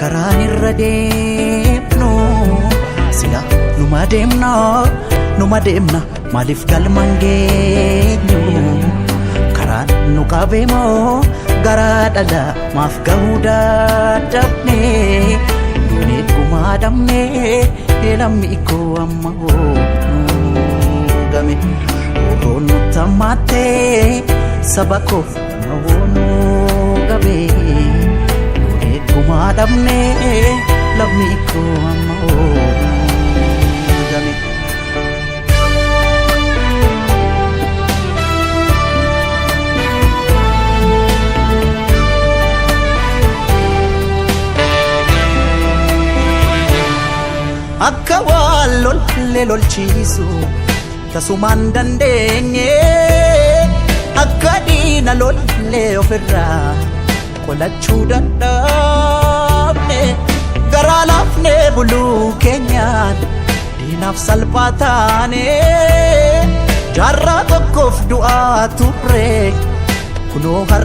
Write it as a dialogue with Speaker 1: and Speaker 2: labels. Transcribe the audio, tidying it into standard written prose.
Speaker 1: Karaan irra deemnu sila numa deemna, numa deemna, maaliif galma hin geenyu? Karaan nu qabeemoo garaa dhala maaf gahuu dadhabne? Duunee gumaa dhabne, lammii koo amma hoo game. Roon nutti hammaattee saba koof amma hoo nu gabe. Duunee gumaa dhabne, lammii koo amma hoo game. Akka waan lollee lolchiisu tasumaan dandeenye, akka diina lollee ofirraa qolachuu dadhabne, garaa laafnee buluu keenyaan diinaaf salphaa taane. Jaarraa tokkoof du'aa turre kunoo har.